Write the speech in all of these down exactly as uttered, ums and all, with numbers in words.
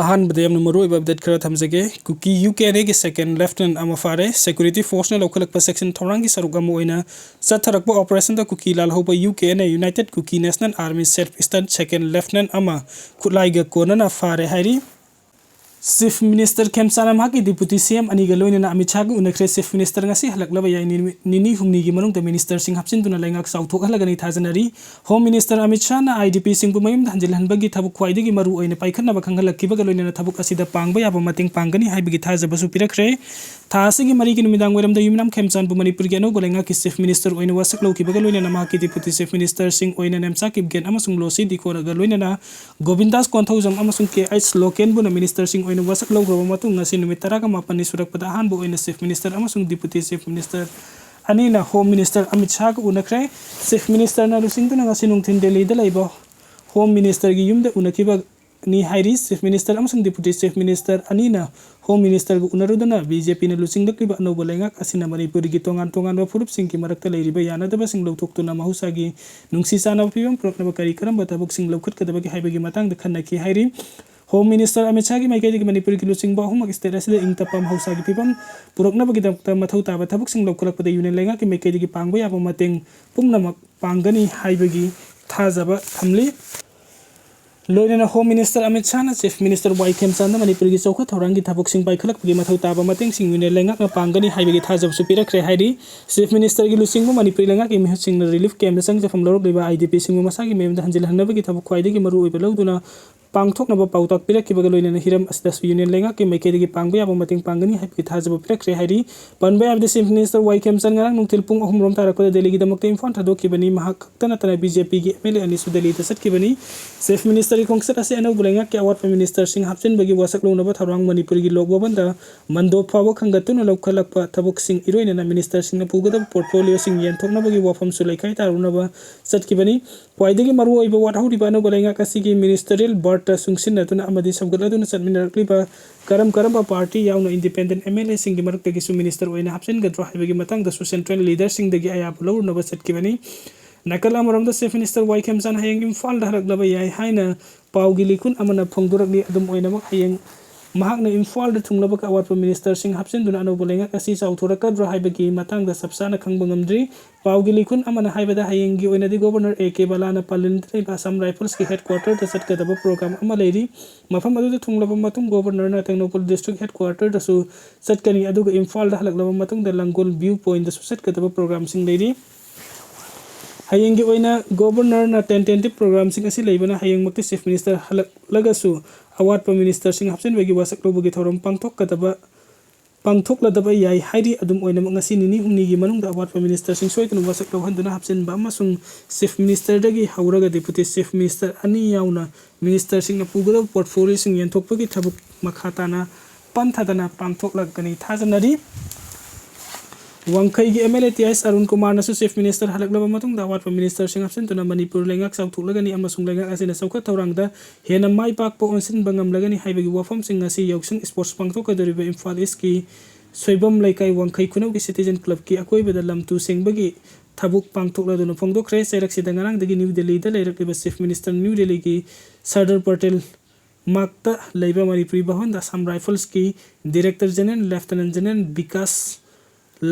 ꯑꯍꯥꯟꯕꯗ ꯌꯥꯝꯅ ꯃꯔꯨꯑꯣꯏꯕ update ꯈꯔ ꯊꯝꯖꯒꯦ꯫ ꯀꯨꯀꯤ ꯌꯨ ꯀꯦ ꯑꯦꯟ ꯑꯦꯒꯤ second lieutenant ꯑꯃ ꯐꯥꯔꯦ꯫ Security forceꯅ ꯂꯧꯈꯠꯂꯛꯄ section ꯊꯧꯔꯥꯡꯒꯤ ꯁꯔꯨꯛ ꯑꯃ ꯑꯣꯏꯅ ꯆꯠꯊꯔꯛꯄ operationꯗ ꯀꯨꯀꯤ ꯂꯥꯜꯍꯧꯕ U K N A United Kuki National Army Self Styled second lieutenant ꯑꯃ ꯈꯨꯠꯂꯥꯏꯒ ꯀꯣꯟꯅꯅ ꯐꯥꯔꯦ ꯍꯥꯏꯔꯤ꯫ Chief Minister ꯈꯦꯝꯆꯥꯟꯅ ꯃꯍꯥꯛꯀꯤ Deputy C M ꯑꯅꯤꯒ ꯂꯣꯏꯅꯅ ꯑꯃꯤꯠ ꯁꯥꯍꯒ ꯎꯅꯈ꯭ꯔꯦ꯫ Chief Minister ꯉꯁꯤ ꯍꯜꯂꯛꯂꯕ ꯌꯥꯏ꯫ ꯅꯨꯃꯤꯠ ꯅꯤꯅꯤ ꯍꯨꯝꯅꯤꯒꯤ ꯃꯅꯨꯡꯗ ministerꯁꯤꯡ ꯍꯥꯞꯆꯤꯟꯗꯨꯅ ꯂꯩꯉꯥꯛ ꯆꯥꯎꯊꯣꯛꯍꯜꯂꯒꯅꯤ ꯊꯥꯖꯅꯔꯤ꯫ Home Minister Amit ꯁꯥꯍꯅ I D Pꯁꯤꯡꯕꯨ ꯃꯌꯨꯝꯗ ꯍꯟꯖꯤꯜꯍꯟꯕꯒꯤ ꯊꯕꯛ ꯈ꯭ꯋꯥꯏꯗꯒꯤ ꯃꯔꯨ ꯑꯣꯏꯅ ꯄꯥꯏꯈꯠꯅꯕ ꯈꯪꯍꯜꯂꯛꯈꯤꯕꯒ ꯂꯣꯏꯅꯅ ꯊꯕꯛ ꯑꯁꯤꯗ ꯄꯥꯡꯕ ꯌꯥꯕ ꯃꯇꯦꯡ ꯄꯥꯡꯒꯅꯤ ꯍꯥꯏꯕꯒꯤ ꯊꯥꯖꯕꯁꯨ ꯄꯤꯔꯛꯈ꯭ꯔꯦ꯫ ꯊꯥ ꯑꯁꯤꯒꯤ ꯃꯔꯤꯒꯤ ꯅꯨꯃꯤꯗꯥꯡ ꯋꯥꯏꯔꯝꯗ ꯌꯨꯝꯅꯥꯝ ꯈꯦꯝꯆꯥꯟꯕꯨ ꯃꯅꯤꯄꯨꯔꯒꯤ ꯑꯅꯧꯕ ꯂꯩꯉꯥꯛꯀꯤ Chief Minister ꯑꯣꯏꯅ ꯋꯥꯁꯛ ꯂꯧꯈꯤꯕꯒ ꯂꯣꯏꯅꯅ ꯃꯍꯥꯛꯀꯤ Deputy Chief Ministerꯁꯤꯡ ꯑꯣꯏꯅ ꯅꯦꯝꯆꯥ ꯀꯤꯞꯒꯦꯟ ꯑꯃꯁꯨꯡ ꯂꯣꯁꯤ ꯗꯤꯈꯣꯔꯒ ꯂꯣꯏꯅꯅ ꯒꯣꯕꯤꯟꯗꯥꯁ ꯀꯣꯟꯊꯧꯖꯝ ꯑꯃꯁꯨꯡ ꯀꯦ ꯑꯩꯆ ꯂꯣꯀꯦꯟꯕꯨꯅ ministerꯁꯤꯡ ꯑꯣꯏꯅ ꯋꯥꯁꯛ ꯂꯧꯈ꯭ꯔꯕ ꯃꯇꯨꯡ, ꯉꯁꯤ ꯅꯨꯃꯤꯠ ꯇꯔꯥꯒ ꯃꯥꯄꯟꯅꯤ ꯁꯨꯔꯛꯄꯗ ꯑꯍꯥꯟꯕ ꯑꯣꯏꯅ Chief Minister ꯑꯃꯁꯨꯡ Deputy Chief Minister ꯑꯅꯤꯅ Home Minister ꯑꯃꯤꯠ ꯁꯥꯍꯒ ꯎꯅꯈ꯭ꯔꯦ꯫ Chief Ministerꯅ ꯂꯨꯆꯤꯡꯗꯨꯅ ꯉꯁꯤ ꯅꯨꯡꯊꯤꯜ ꯗꯦꯜꯂꯤꯗ ꯂꯩꯕ Home Ministerꯒꯤ ꯌꯨꯝꯗ ꯎꯅꯈꯤꯕꯅꯤ ꯍꯥꯏꯔꯤ꯫ Chief Minister ꯑꯃꯁꯨꯡ Deputy Chief Minister ꯑꯅꯤꯅ Home Ministerꯒ ꯎꯅꯔꯨꯗꯨꯅ B J Pꯅ ꯂꯨꯆꯤꯡꯂꯛꯂꯤꯕ ꯑꯅꯧꯕ ꯂꯩꯉꯥꯛ ꯑꯁꯤꯅ ꯃꯅꯤꯄꯨꯔꯒꯤ ꯇꯣꯉꯥꯟ ꯇꯣꯉꯥꯟꯕ ꯐꯨꯔꯨꯞꯁꯤꯡꯒꯤ ꯃꯔꯛꯇ ꯂꯩꯔꯤꯕ ꯌꯥꯅꯗꯕꯁꯤꯡ ꯂꯧꯊꯣꯛꯇꯨꯅ ꯃꯍꯧꯁꯥꯒꯤ ꯅꯨꯡꯁꯤ ꯆꯥꯟꯅꯕ ꯐꯤꯕꯝ ꯄꯨꯔꯛꯅꯕ ꯀꯔꯤ ꯀꯔꯝꯕ ꯊꯕꯛꯁꯤꯡ ꯂꯧꯈꯠꯀꯗꯕꯒꯦ ꯍꯥꯏꯕꯒꯤ ꯃꯇꯥꯡꯗ ꯈꯟꯅꯈꯤ ꯍꯥꯏꯔꯤ꯫ Home Minister ꯑꯃꯤꯠ ꯁꯥꯍꯒꯤ ꯃꯥꯏꯀꯩꯗꯒꯤ ꯃꯅꯤꯄꯨꯔꯒꯤ ꯂꯨꯆꯤꯡꯕ ꯑꯍꯨꯝꯃꯛ state ꯑꯁꯤꯗ ꯏꯪ ꯇꯞꯄ ꯃꯍꯧꯁꯥꯒꯤ ꯐꯤꯕꯝ ꯄꯨꯔꯛꯅꯕꯒꯤꯗꯃꯛꯇ ꯃꯊꯧ ꯇꯥꯕ ꯊꯕꯛꯁꯤꯡ ꯂꯧꯈꯠꯂꯛꯄꯗ union ꯂꯩꯉꯥꯛꯀꯤ ꯃꯥꯏꯀꯩꯗꯒꯤ ꯄꯥꯡꯕ ꯌꯥꯕ ꯃꯇꯦꯡ ꯄꯨꯝꯅꯃꯛ ꯄꯥꯡꯒꯅꯤ ꯍꯥꯏꯕꯒꯤ ꯊꯥꯖꯕ ꯊꯝꯂꯤ꯫ ꯂꯣꯏꯅꯅ Home Minister Amit ꯁꯥꯍꯅ Chief Minister ꯋꯥꯏ ꯈꯦꯝꯆꯥꯟꯗ ꯃꯅꯤꯄꯨꯔꯒꯤ ꯆꯥꯎꯈꯠ ꯊꯧꯔꯥꯡꯒꯤ ꯊꯕꯛꯁꯤꯡ ꯄꯥꯏꯈꯠꯂꯛꯄꯒꯤ ꯃꯊꯧ ꯇꯥꯕ ꯃꯇꯦꯡꯁꯤꯡ union ꯂꯩꯉꯥꯛꯅ ꯄꯥꯡꯒꯅꯤ ꯍꯥꯏꯕꯒꯤ ꯊꯥꯖꯕꯁꯨ ꯄꯤꯔꯛꯈ꯭ꯔꯦ ꯍꯥꯏꯔꯤ꯫ Chief Ministerꯒꯤ ꯂꯨꯆꯤꯡꯕ ꯃꯅꯤꯄꯨꯔꯤ ꯂꯩꯉꯥꯛꯀꯤ ꯃꯤꯍꯨꯠꯁꯤꯡꯅ relief campꯇ ꯆꯪꯖꯐꯝ ꯂꯧꯔꯛꯂꯤꯕ I D Pꯁꯤꯡꯕꯨ ꯃꯁꯥꯒꯤ ꯃꯌꯨꯝꯗ ꯍꯟꯖꯤꯜꯍꯟꯅꯕꯒꯤ ꯊꯕꯛ ꯈ꯭ꯋꯥꯏꯗꯒꯤ ꯃꯔꯨꯑꯣꯏꯕ ꯂꯧꯗꯨꯅ ꯄꯥꯡꯊꯣꯛꯅꯕ ꯄꯥꯎꯇꯥꯛ ꯄꯤꯔꯛꯈꯤꯕꯒ ꯂꯣꯏꯅꯅ ꯍꯤꯔꯝ ꯑꯁꯤꯗꯁꯨ union ꯂꯩꯉꯥꯛꯀꯤ ꯃꯥꯏꯀꯩꯗꯒꯤ ꯄꯥꯡꯕ ꯌꯥꯕ ꯃꯇꯦꯡ ꯄꯥꯡꯒꯅꯤ ꯍꯥꯏꯕꯒꯤ ꯊꯥꯖꯕ ꯄꯤꯔꯛꯈ꯭ꯔꯦ ꯍꯥꯏꯔꯤ꯫ ꯄꯟꯕ ꯌꯥꯕꯗꯤ, Chief Minister ꯋꯥꯏ ꯈꯦꯝꯆꯥꯟ ꯉꯔꯥꯡ ꯅꯨꯡꯊꯤꯜ ꯄꯨꯡ ꯑꯍꯨꯝ ꯔꯣꯝ ꯇꯥꯔꯛꯄꯗ ꯗꯦꯜꯂꯤꯒꯤꯗꯃꯛꯇ ꯏꯝꯐꯥꯜ ꯊꯥꯗꯣꯛꯈꯤꯕꯅꯤ꯫ ꯃꯍꯥꯛ ꯈꯛꯇ ꯅꯠꯇꯅ B J Pꯒꯤ M L A ꯑꯅꯤꯁꯨ ꯗꯦꯜꯂꯤꯗ ꯆꯠꯈꯤꯕꯅꯤ꯫ Chief Ministerꯒꯤ ꯈꯣꯡꯆꯠ ꯑꯁꯤ ꯑꯅꯧꯕ ꯂꯩꯉꯥꯛꯀꯤ ꯑꯋꯥꯠꯄ ministerꯁꯤꯡ ꯍꯥꯞꯆꯤꯟꯕꯒꯤ ꯋꯥꯁꯛ ꯂꯧꯅꯕ ꯊꯧꯔꯥꯡ ꯃꯅꯤꯄꯨꯔꯒꯤ ꯂꯣꯛ ꯚꯕꯟꯗ ꯃꯟꯗꯣꯞ ꯐꯥꯎꯕ ꯈꯟꯒꯠꯇꯨꯅ ꯂꯧꯈꯠꯂꯛꯄ ꯊꯕꯛꯁꯤꯡ, ꯏꯔꯣꯏꯅꯅ ministerꯁꯤꯡꯅ ꯄꯨꯒꯗꯕ portfolioꯁꯤꯡ ꯌꯦꯟꯊꯣꯛꯅꯕꯒꯤ ꯋꯥꯐꯝꯁꯨ ꯂꯩꯈꯥꯏ ꯇꯥꯔꯨꯅꯕ ꯆꯠꯈꯤꯕꯅꯤ꯫ ꯈ꯭ꯋꯥꯏꯗꯒꯤ ꯃꯔꯨꯑꯣꯏꯕ ꯋꯥꯠꯍꯧꯔꯤꯕ ꯑꯅꯧꯕ ꯂꯩꯉꯥꯛ ꯑꯁꯤꯒꯤ ministerial boardꯇ ꯆꯨꯡꯁꯤꯟꯅꯗꯨꯅ ꯑꯃꯗꯤ ꯁꯧꯒꯠꯂꯗꯨꯅ ꯆꯠꯃꯤꯟꯅꯔꯛꯂꯤꯕ ꯀꯔꯝ ꯀꯔꯝꯕ party ꯌꯥꯎꯅ independent M L Aꯁꯤꯡꯒꯤ ꯃꯔꯛꯇꯒꯤꯁꯨ minister ꯑꯣꯏꯅ ꯍꯥꯞꯆꯤꯟꯒꯗ꯭ꯔꯣ ꯍꯥꯏꯕꯒꯤ ꯃꯇꯥꯡꯗꯁꯨ central leaderꯁꯤꯡꯗꯒꯤ ꯑꯌꯥꯕ ꯂꯧꯔꯨꯅꯕ ꯆꯠꯈꯤꯕꯅꯤ꯫ ꯅꯥꯀꯜ ꯑꯃꯔꯣꯝꯗ, Chief Minister ꯋꯥꯏ ꯈꯦꯝꯆꯥꯟ ꯍꯌꯦꯡ ꯏꯝꯐꯥꯜꯗ ꯍꯜꯂꯛꯂꯕ ꯌꯥꯏ ꯍꯥꯏꯅ ꯄꯥꯎꯒꯤ ꯂꯤꯈꯨꯟ ꯑꯃꯅ ꯐꯣꯡꯗꯣꯔꯛꯂꯤ꯫ ꯑꯗꯨꯝ ꯑꯣꯏꯅꯃꯛ, ꯍꯌꯦꯡ ꯃꯍꯥꯛꯅ ꯏꯝꯐꯥꯜꯗ ꯊꯨꯡꯂꯕꯒ ꯑꯋꯥꯠꯄ ꯃꯤꯅꯤꯁꯇꯔꯁꯤꯡ ꯍꯥꯞꯆꯤꯟꯗꯨꯅ ꯑꯅꯧꯕ ꯂꯩꯉꯥꯛ ꯑꯁꯤ ꯆꯥꯎꯊꯣꯔꯛꯀꯗ꯭ꯔꯥ ꯍꯥꯏꯕꯒꯤ ꯃꯇꯥꯡꯗ ꯆꯞ ꯆꯥꯅ ꯈꯪꯕ ꯉꯝꯗ꯭ꯔꯤ꯫ ꯄꯥꯎꯒꯤ ꯂꯤꯈꯨꯟ ꯑꯃꯅ ꯍꯥꯏꯕꯗ, ꯍꯌꯦꯡꯒꯤ ꯑꯣꯏꯅꯗꯤ ꯒꯣꯕꯔꯅꯔ ꯑꯦ ꯀꯦ ꯕꯂꯥꯅ ꯄꯥꯂꯟꯗ ꯂꯩꯕ ꯑꯁꯥꯝ ꯔꯥꯏꯐꯜꯁꯀꯤ ꯍꯦꯗꯀ꯭ꯋꯥꯇꯔꯗ ꯆꯠꯀꯗꯕ ꯄ꯭ꯔꯣꯒ꯭ꯔꯥꯝ ꯑꯃ ꯂꯩꯔꯤ꯫ ꯃꯐꯝ ꯑꯗꯨꯗ ꯊꯨꯡꯂꯕ ꯃꯇꯨꯡ ꯒꯣꯕꯔꯅꯔꯅ ꯇꯦꯡꯅꯧꯄꯜ ꯗꯤꯁꯇ꯭ꯔꯤꯛ ꯍꯦꯗꯀ꯭ꯋꯥꯇꯔꯗꯁꯨ ꯆꯠꯀꯅꯤ, ꯑꯗꯨꯒ ꯏꯝꯐꯥꯜꯗ ꯍꯜꯂꯛꯂꯕ ꯃꯇꯨꯡꯗ ꯂꯥꯡꯒꯣꯜ ꯚ꯭ꯌꯨ ꯄꯣꯏꯟꯗꯁꯨ ꯆꯠꯀꯗꯕ ꯄ꯭ꯔꯣꯒ꯭ꯔꯥꯝꯁꯤꯡ ꯂꯩꯔꯤ꯫ ꯍꯌꯦꯡꯒꯤ ꯑꯣꯏꯅ ꯒꯣꯕꯔꯅꯔꯅ ꯇꯦꯟꯇꯦꯇꯤꯞ ꯄ꯭ꯔꯣꯒ꯭ꯔꯥꯝꯁꯤꯡ ꯑꯁꯤ ꯂꯩꯕꯅ, ꯍꯌꯦꯡꯃꯛꯇꯤ ꯆꯤꯐ ꯃꯤꯅꯤꯁꯇꯔ ꯍꯜꯂꯛꯂꯒꯁꯨ ꯑꯋꯥꯠꯄ ꯃꯤꯅꯤꯁꯇꯔꯁꯤꯡ ꯍꯥꯞꯆꯤꯟꯕꯒꯤ ꯋꯥꯁꯛ ꯂꯧꯕꯒꯤ ꯊꯧꯔꯝ ꯄꯥꯡꯊꯣꯛꯀꯗꯕ, ꯄꯥꯡꯊꯣꯛꯂꯗꯕ ꯌꯥꯏ ꯍꯥꯏꯔꯤ꯫ ꯑꯗꯨꯝ ꯑꯣꯏꯅꯃꯛ, ꯉꯁꯤ ꯅꯤꯅꯤ ꯍꯨꯝꯅꯤꯒꯤ ꯃꯅꯨꯡꯗ ꯑꯋꯥꯠꯄ ꯃꯤꯅꯤꯁꯇꯔꯁꯤꯡ ꯁꯣꯏꯗꯅ ꯋꯥꯁꯛ ꯂꯧꯍꯟꯗꯨꯅ ꯍꯥꯞꯆꯤꯟꯕ ꯑꯃꯁꯨꯡ ꯆꯤꯐ ꯃꯤꯅꯤꯁꯇꯔꯗꯒꯤ ꯍꯧꯔꯒ ꯗꯦꯄꯨꯇꯤ ꯆꯤꯐ ꯃꯤꯅꯤꯁꯇꯔ ꯑꯅꯤ ꯌꯥꯎꯅ ꯃꯤꯅꯤꯁꯇꯔꯁꯤꯡꯅ ꯄꯨꯒꯗꯕ ꯄꯣꯔꯠꯐꯣꯂꯤꯑꯣꯁꯤꯡ ꯌꯦꯟꯊꯣꯛꯄꯒꯤ ꯊꯕꯛ ꯃꯈꯥ ꯇꯥꯅ ꯄꯟꯊꯗꯅ ꯄꯥꯡꯊꯣꯛꯂꯛꯀꯅꯤ ꯊꯥꯖꯅꯔꯤ꯫ ꯋꯥꯡꯈꯩꯒꯤ M L A T S Arun ꯀꯨꯃꯥꯔꯅꯁꯨ ꯆꯤꯐ ꯃꯤꯅꯤꯁꯇꯔ ꯍꯜꯂꯛꯂꯕ ꯃꯇꯨꯡꯗ ꯑꯋꯥꯠꯄ ꯃꯤꯅꯤꯁꯇꯔꯁꯤꯡ ꯍꯥꯞꯆꯤꯟꯗꯨꯅ ꯃꯅꯤꯄꯨꯔ ꯂꯩꯉꯥꯛ ꯆꯥꯎꯊꯣꯛꯂꯒꯅꯤ ꯑꯃꯁꯨꯡ ꯂꯩꯉꯥꯛ ꯑꯁꯤꯅ ꯆꯥꯎꯈꯠ ꯊꯧꯔꯥꯡꯗ ꯍꯦꯟꯅ ꯃꯥꯏ ꯄꯥꯛꯄ ꯑꯣꯟꯁꯤꯟꯕ ꯉꯝꯂꯒꯅꯤ ꯍꯥꯏꯕꯒꯤ ꯋꯥꯐꯝꯁꯤꯡ ꯉꯁꯤ ꯌꯥꯎꯁꯪ ꯏꯁꯄꯣꯔꯠꯁ ꯄꯥꯡꯊꯣꯛꯀꯗꯧꯔꯤꯕ ꯏꯝꯐꯥꯜ ꯏꯁꯀꯤ ꯁꯣꯏꯕꯝ ꯂꯩꯀꯥꯏ ꯋꯥꯡꯈꯩ ꯈꯨꯅꯧꯒꯤ ꯁꯤꯇꯤꯖꯟ ꯀ꯭ꯂꯕꯀꯤ ꯑꯀꯣꯏꯕꯗ ꯂꯝ ꯇꯨ ꯁꯦꯡꯕꯒꯤ ꯊꯕꯛ ꯄꯥꯡꯊꯣꯛꯂꯗꯨꯅ ꯐꯣꯡꯗꯣꯛꯈ꯭ꯔꯦ꯫ ꯆꯩꯔꯛꯁꯤꯗ ꯉꯔꯥꯡꯗꯒꯤ ꯅ꯭ꯌꯨ ꯗꯦꯜꯂꯤꯗ ꯂꯩꯔꯛꯂꯤꯕ ꯆꯤꯐ ꯃꯤꯅꯤꯁꯇꯔ ꯅ꯭ꯌꯨ ꯗꯦꯜꯂꯤꯒꯤ ꯁꯔꯗꯔ ꯄꯇꯦꯜ ꯃꯥꯛꯇ ꯂꯩꯕ ꯃꯅꯤꯄꯨꯔꯤ ꯚꯕꯟꯗ ꯑꯁꯥꯝ ꯔꯥꯏꯐꯜꯁꯀꯤ director general lieutenant general Vikas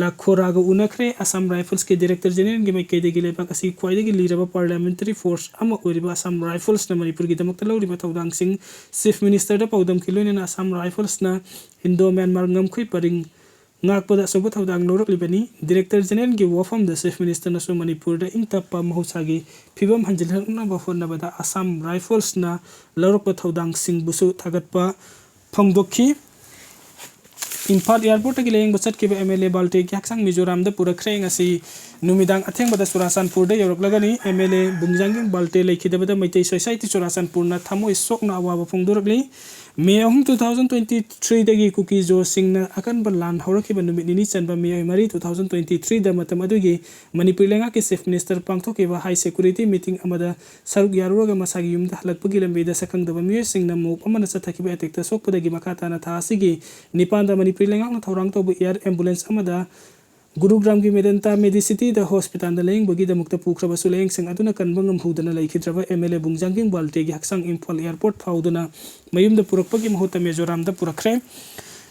ꯂꯥꯈꯣꯔꯥꯒ ꯎꯅꯈ꯭ꯔꯦ꯫ ꯑꯁꯥꯝ ꯔꯥꯏꯐꯜꯁꯀꯤ ꯗꯤꯔꯦꯛꯇꯔ ꯖꯦꯅꯔꯦꯜꯒꯤ ꯃꯥꯏꯀꯩꯗꯒꯤ ꯂꯩꯕꯥꯛ ꯑꯁꯤꯒꯤ ꯈ꯭ꯋꯥꯏꯗꯒꯤ ꯂꯤꯔꯕ ꯄꯥꯔꯂꯤꯌꯥꯃꯦꯟꯇꯔꯤ ꯐꯣꯔꯁ ꯑꯃ ꯑꯣꯏꯔꯤꯕ ꯑꯁꯥꯝ ꯔꯥꯏꯐꯜꯁꯅ ꯃꯅꯤꯄꯨꯔꯒꯤꯗꯃꯛꯇ ꯂꯧꯔꯤꯕ ꯊꯧꯗꯥꯡꯁꯤꯡ ꯆꯤꯐ ꯃꯤꯅꯤꯁꯇꯔꯗ ꯄꯥꯎꯗꯝꯈꯤ꯫ ꯂꯣꯏꯅꯅ ꯑꯁꯥꯝ ꯔꯥꯏꯐꯜꯁꯅ ꯏꯟꯗꯣ ꯃ꯭ꯌꯥꯟꯃꯥꯔ ꯉꯝꯈꯩ ꯄꯔꯤꯡ ꯉꯥꯛꯄꯗ ꯑꯆꯧꯕ ꯊꯧꯗꯥꯡ ꯂꯧꯔꯛꯂꯤꯕꯅꯤ꯫ ꯗꯤꯔꯦꯛꯇꯔ ꯖꯦꯅꯔꯦꯜꯒꯤ ꯋꯥꯐꯝꯗ ꯆꯤꯐ ꯃꯤꯅꯤꯁꯇꯔꯅꯁꯨ ꯃꯅꯤꯄꯨꯔꯗ ꯏꯪ ꯇꯞꯄ ꯃꯍꯧꯁꯥꯒꯤ ꯐꯤꯕꯝ ꯍꯟꯖꯤꯜꯍꯟꯅꯕ ꯍꯣꯠꯅꯕꯗ ꯑꯁꯥꯝ ꯔꯥꯏꯐꯜꯁꯅ ꯂꯧꯔꯛꯄ ꯊꯧꯗꯥꯡꯁꯤꯡꯕꯨꯁꯨ ꯊꯥꯒꯠꯄ ꯐꯣꯡꯗꯣꯛꯈꯤ꯫ ꯏꯝꯐꯥꯜ ꯑꯦꯌꯥꯔꯄꯣꯔꯠꯇꯒꯤ ꯂꯥꯌꯦꯡꯕ ꯆꯠꯈꯤꯕ ꯑꯦꯝ ꯑꯦꯜ ꯑꯦ ꯕꯥꯜꯇꯦꯒꯤ ꯍꯛꯆꯥꯡ ꯃꯤꯖꯣꯔꯥꯝꯗ ꯄꯨꯔꯛꯈ꯭ꯔꯦ꯫ ꯉꯁꯤ ꯅꯨꯃꯤꯗꯥꯡ ꯑꯊꯦꯡꯕꯗ ꯆꯨꯔꯥꯆꯥꯟꯄꯨꯔꯗ ꯌꯧꯔꯛꯂꯒꯅꯤ꯫ ꯑꯦꯝ ꯑꯦꯜ ꯑꯦ ꯕꯨꯡꯖꯥꯡꯒꯤꯡ ꯕꯥꯜꯇꯦ ꯂꯩꯈꯤꯗꯕꯗ ꯃꯩꯇꯩ ꯁꯣꯁꯥꯏꯇꯤ ꯆꯨꯔꯥꯆꯥꯟꯄꯨꯔꯅ ꯊꯃꯣꯏ ꯁꯣꯛꯅ ꯑꯋꯥꯕ ꯐꯣꯡꯗꯣꯔꯛꯂꯤ꯫ ꯃꯦ ꯑꯍꯨꯝ, ꯇꯨ ꯊꯥꯎꯖꯟ ꯇ꯭ꯋꯦꯟꯇꯤ ꯊ꯭ꯔꯤꯗꯒꯤ ꯀꯨꯀꯤꯖꯣꯁꯤꯡꯅ ꯑꯀꯟꯕ ꯂꯥꯟ ꯍꯧꯔꯛꯈꯤꯕ ꯅꯨꯃꯤꯠ ꯅꯤꯅꯤ ꯆꯟꯕ ꯃꯤꯑꯣꯏ ꯃꯔꯤ, ꯇꯨ ꯊꯥꯎꯖꯟ ꯇ꯭ꯋꯦꯟꯇꯤ ꯊ꯭ꯔꯤꯗ ꯃꯇꯝ ꯑꯗꯨꯒꯤ ꯃꯅꯤꯄꯨꯔ ꯂꯩꯉꯥꯛꯀꯤ ꯆꯤꯐ ꯃꯤꯅꯤꯁꯇꯔ ꯄꯥꯡꯊꯣꯛꯈꯤꯕ ꯍꯥꯏ ꯁꯦꯀ꯭ꯌꯨꯔꯤꯇꯤ ꯃꯤꯇꯤꯡ ꯑꯃꯗ ꯁꯔꯨꯛ ꯌꯥꯔꯨꯔꯒ ꯃꯁꯥꯒꯤ ꯌꯨꯝꯗ ꯍꯜꯂꯛꯄꯒꯤ ꯂꯝꯕꯤꯗ ꯁꯛꯈꯪꯗꯕ ꯃꯤꯑꯣꯏꯁꯤꯡꯅ ꯃꯣꯞ ꯑꯃꯅ ꯆꯠꯊꯈꯤꯕ ꯑꯦꯇꯦꯛꯇ ꯁꯣꯛꯄꯗꯒꯤ ꯃꯈꯥ ꯇꯥꯅ ꯊꯥ ꯑꯁꯤꯒꯤ ꯅꯤꯄꯥꯟꯗ ꯃꯅꯤꯄꯨꯔ ꯂꯩꯉꯥꯛꯅ ꯊꯧꯔꯥꯡ ꯇꯧꯕ ꯑꯦꯌꯥꯔ ꯑꯦꯝꯕꯨꯂꯦꯟꯁ ꯑꯃꯗ ꯒꯨꯔꯨꯒ꯭ꯔꯥꯝꯒꯤ ꯃꯦꯗꯟꯇꯥ ꯃꯦꯗꯤꯁꯤꯇꯤꯗ ꯍꯣꯁꯄꯤꯇꯥꯜꯗ ꯂꯥꯌꯦꯡꯕꯒꯤꯗꯃꯛꯇ ꯄꯨꯈ꯭ꯔꯕꯁꯨ, ꯂꯥꯌꯦꯡꯁꯪ ꯑꯗꯨꯅ ꯀꯟꯕ ꯉꯝꯍꯧꯗꯅ ꯂꯩꯈꯤꯗ꯭ꯔꯕ ꯑꯦꯝ ꯑꯦꯜ ꯑꯦ ꯕꯨꯡꯖꯥꯡꯒꯤꯡ ꯕꯥꯜꯇꯦꯒꯤ ꯍꯛꯆꯥꯡ ꯏꯝꯐꯥꯜ ꯑꯦꯌꯔꯄꯣꯔꯠ ꯐꯥꯎꯗꯨꯅ ꯃꯌꯨꯝꯗ ꯄꯨꯔꯛꯄꯒꯤ ꯃꯍꯨꯠꯇ ꯃꯤꯖꯣꯔꯥꯝꯗ ꯄꯨꯔꯛꯈ꯭ꯔꯦ꯫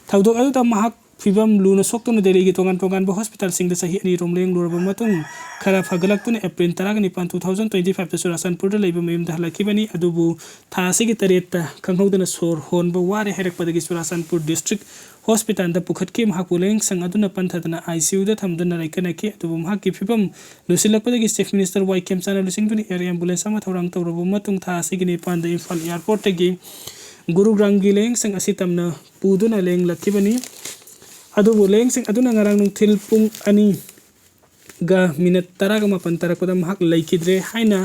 ꯊꯧꯗꯣꯛ ꯑꯗꯨꯗ ꯃꯍꯥꯛ ꯐꯤꯕꯝ ꯂꯨꯅ ꯁꯣꯛꯇꯨꯅ ꯗꯦꯜꯂꯤꯒꯤ ꯇꯣꯉꯥꯟ ꯇꯣꯉꯥꯟꯕ ꯍꯣꯁꯄꯤꯇꯥꯜꯁꯤꯡꯗ ꯆꯍꯤ ꯑꯅꯤꯔꯣꯝ ꯂꯥꯌꯦꯡꯂꯨꯔꯕ ꯃꯇꯨꯡ ꯈꯔ ꯐꯒꯠꯂꯛꯇꯨꯅ ꯑꯦꯄ꯭ꯔꯤꯜ ꯇꯔꯥꯅꯤꯄꯥꯟ, two thousand twenty fiveꯇ ꯆꯨꯔꯥꯆꯥꯟꯄꯨꯔꯗ ꯂꯩꯕ ꯃꯌꯨꯝꯗ ꯍꯜꯂꯛꯈꯤꯕꯅꯤ꯫ ꯑꯗꯨꯕꯨ ꯊꯥ ꯑꯁꯤꯒꯤ ꯇꯔꯦꯠꯇ ꯈꯪꯍꯧꯗꯅ ꯁꯣꯔ ꯍꯣꯟꯕ ꯋꯥꯔꯦ ꯍꯥꯏꯔꯛꯄꯗꯒꯤ ꯆꯨꯔꯥꯆꯥꯟꯄꯨꯔ ꯗꯤꯁꯇ꯭ꯔꯤꯛ ꯍꯣꯁꯄꯤꯇꯥꯜꯗ ꯄꯨꯈꯠꯈꯤ꯫ ꯃꯍꯥꯛꯄꯨ ꯂꯥꯌꯦꯡꯁꯪ ꯑꯗꯨꯅ ꯄꯟꯊꯗꯅ ꯑꯥꯏ ꯁꯤ ꯌꯨꯗ ꯊꯝꯗꯨꯅ ꯂꯩꯀꯠꯅꯈꯤ꯫ ꯑꯗꯨꯕꯨ ꯃꯍꯥꯛꯀꯤ ꯐꯤꯕꯝ ꯂꯨꯁꯤꯜꯂꯛꯄꯗꯒꯤ ꯆꯤꯐ ꯃꯤꯅꯤꯁꯇꯔ ꯋꯥꯏ ꯈꯦꯝꯆꯥꯟꯅ ꯂꯨꯆꯤꯡꯗꯨꯅ ꯑꯦꯌꯔ ꯑꯦꯝꯕꯨꯂꯦꯟꯁ ꯑꯃ ꯊꯧꯔꯥꯡ ꯇꯧꯔꯕ ꯃꯇꯨꯡ ꯊꯥ ꯑꯁꯤꯒꯤ ꯅꯤꯄꯥꯟꯗ ꯏꯝꯐꯥꯜ ꯑꯦꯌꯔꯄꯣꯔꯠꯇꯒꯤ ꯒꯨꯔꯨꯒ꯭ꯔꯥꯝꯒꯤ ꯂꯥꯌꯦꯡꯁꯪ ꯑꯁꯤ ꯇꯝꯅ ꯄꯨꯗꯨꯅ ꯂꯥꯌꯦꯡꯂꯛꯈꯤꯕꯅꯤ꯫ ꯑꯗꯨꯕꯨ ꯂꯥꯌꯦꯡꯁꯪ ꯑꯗꯨꯅ ꯉꯔꯥꯡ ꯅꯨꯡꯊꯤꯜ ꯄꯨꯡ ꯑꯅꯤꯒ ꯃꯤꯅꯠ ꯇꯔꯥꯒ ꯃꯥꯄꯟ ꯇꯥꯔꯛꯄꯗ ꯃꯍꯥꯛ ꯂꯩꯈꯤꯗ꯭ꯔꯦ ꯍꯥꯏꯅ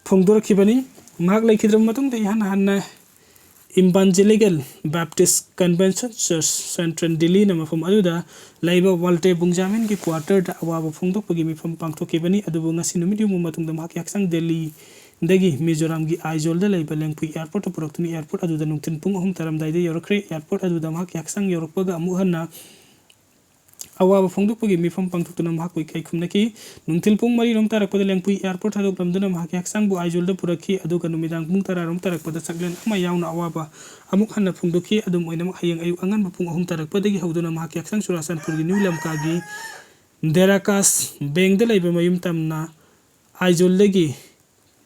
ꯐꯣꯡꯗꯣꯔꯛꯈꯤꯕꯅꯤ꯫ ꯃꯍꯥꯛ ꯂꯩꯈꯤꯗ꯭ꯔꯕ ꯃꯇꯨꯡꯗ ꯏꯍꯥꯟ ꯍꯥꯟꯅ ꯏꯝꯕꯥꯟꯖꯦꯂꯤꯀꯦꯜ ꯕꯦꯞꯇꯤꯁ ꯀꯟꯚꯦꯟꯁꯟ ꯆꯔꯆ, ꯁꯦꯟꯇ꯭ꯔꯦꯜ ꯗꯤꯜꯂꯤꯅ ꯃꯐꯝ ꯑꯗꯨꯗ ꯂꯩꯕ ꯋꯥꯜꯇꯦ ꯕꯨꯡꯖꯥꯃꯤꯟꯒꯤ ꯀ꯭ꯋꯥꯇꯔꯗ ꯑꯋꯥꯕ ꯐꯣꯡꯗꯣꯛꯄꯒꯤ ꯃꯤꯐꯝ ꯄꯥꯡꯊꯣꯛꯈꯤꯕꯅꯤ꯫ ꯑꯗꯨꯕꯨ ꯉꯁꯤ ꯅꯨꯃꯤꯠ ꯌꯨꯡꯕ ꯃꯇꯨꯡꯗ ꯃꯍꯥꯛꯀꯤ ꯍꯛꯆꯥꯡ ꯗꯦꯜꯂꯤꯗꯒꯤ ꯃꯤꯖꯣꯔꯥꯝꯒꯤ ꯑꯥꯏꯖꯣꯜꯗ ꯂꯩꯕ ꯂꯦꯡꯄꯨꯏ ꯑꯦꯌꯔꯄꯣꯔꯠꯇ ꯄꯨꯔꯛꯇꯨꯅ ꯑꯦꯌꯔꯄꯣꯔꯠ ꯑꯗꯨꯗ ꯅꯨꯡꯊꯤꯜ ꯄꯨꯡ ꯑꯍꯨꯝ ꯇꯥꯔꯝꯗꯥꯏꯗ ꯌꯧꯔꯛꯈ꯭ꯔꯦ꯫ ꯑꯦꯌꯔꯄꯣꯔꯠ ꯑꯗꯨꯗ ꯃꯍꯥꯛꯀꯤ ꯍꯛꯆꯥꯡ ꯌꯧꯔꯛꯄꯒ ꯑꯃꯨꯛ ꯍꯟꯅ ꯑꯋꯥꯕ ꯐꯣꯡꯗꯣꯛꯄꯒꯤ ꯃꯤꯐꯝ ꯄꯥꯡꯊꯣꯛꯇꯨꯅ ꯃꯍꯥꯛꯄꯨ ꯏꯀꯥꯏ ꯈꯨꯝꯅꯈꯤ꯫ ꯅꯨꯡꯊꯤꯜ ꯄꯨꯡ ꯃꯔꯤ ꯔꯣꯝ ꯇꯥꯔꯛꯄꯗ ꯂꯦꯡꯄꯨꯏ ꯑꯦꯌꯔꯄꯣꯔꯠ ꯊꯥꯗꯣꯛꯂꯝꯗꯨꯅ ꯃꯍꯥꯛꯀꯤ ꯍꯛꯆꯥꯡꯕꯨ ꯑꯥꯏꯖꯣꯜꯗ ꯄꯨꯔꯛꯈꯤ꯫ ꯑꯗꯨꯒ ꯅꯨꯃꯤꯗꯥꯡ ꯄꯨꯡ ꯇꯔꯥ ꯔꯣꯝ ꯇꯥꯔꯛꯄꯗ ꯆꯥꯛꯂꯦꯟ ꯑꯃ ꯌꯥꯎꯅ ꯑꯋꯥꯕ ꯑꯃꯨꯛ ꯍꯟꯅ ꯐꯣꯡꯗꯣꯛꯈꯤ꯫ ꯑꯗꯨꯝ ꯑꯣꯏꯅꯃꯛ, ꯍꯌꯦꯡ ꯑꯌꯨꯛ ꯑꯉꯟꯕ ꯄꯨꯡ ꯑꯍꯨꯝ ꯇꯥꯔꯛꯄꯗꯒꯤ ꯍꯧꯗꯨꯅ ꯃꯍꯥꯛꯀꯤ ꯍꯛꯆꯥꯡ ꯆꯨꯔꯥꯆꯥꯟꯄꯨꯔꯒꯤ ꯅ꯭ꯌꯨ ꯂꯝꯀꯥꯒꯤ ꯗꯦꯔꯥꯀꯥꯁ ꯕꯦꯡꯗ ꯂꯩꯕ ꯃꯌꯨꯝ ꯇꯝꯅ ꯑꯥꯏꯖꯣꯜꯗꯒꯤ